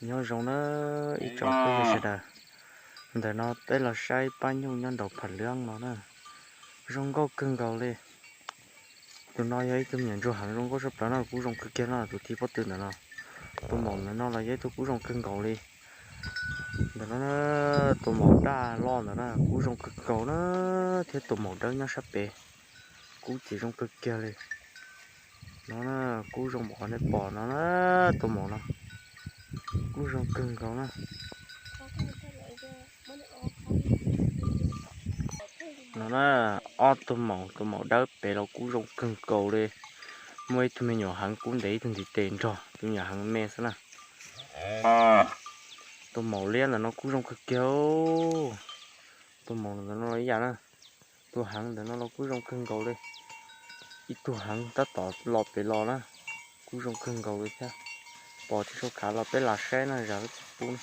Nyob zoo na ib tsoom phooj ywg sawv daws, ntawm no peb los saib pab nyuj nyob nraum pham liab no na, zoo nkauj kawg nkaus li. Tus no yog ib tug me nyuam ntsuag heev zoo nkauj tshaj plaws no, kub zoo kawg kiag no, tus thib pob tw ntawm no. Tus maum ntawm no los yog ib tug kub zoo kawg nkaus li. Ntawm no tus maum daj loj ntawm no kub zoo kawg nkaus na, thiab tus maum dawb nyob sab pem kub ces zoo kawg kiag li. No kub zoo npaum qhov nej pom no na, tus maum no kub zoo kawg nkaus na. No na, ob tug maum, tus maum dawb pem los kub zoo kawg nkaus li. Muaj ib tug me nyuam heev kub ntev ib tug ntiv tes nrog, tus me nyuam heev me xwb na. Tus maum liab ntawm no kub zoo kawg kiag. Tus maum ntawm no los ib yam na, tus heev ntawm no los kub zoo kawg nkaus li. Ib tug heev tab tom los pem los na, kub zoo kawg nkaus li thiab. Pom tsis tshua khav los peb lam saib na, zam lub txim pub na.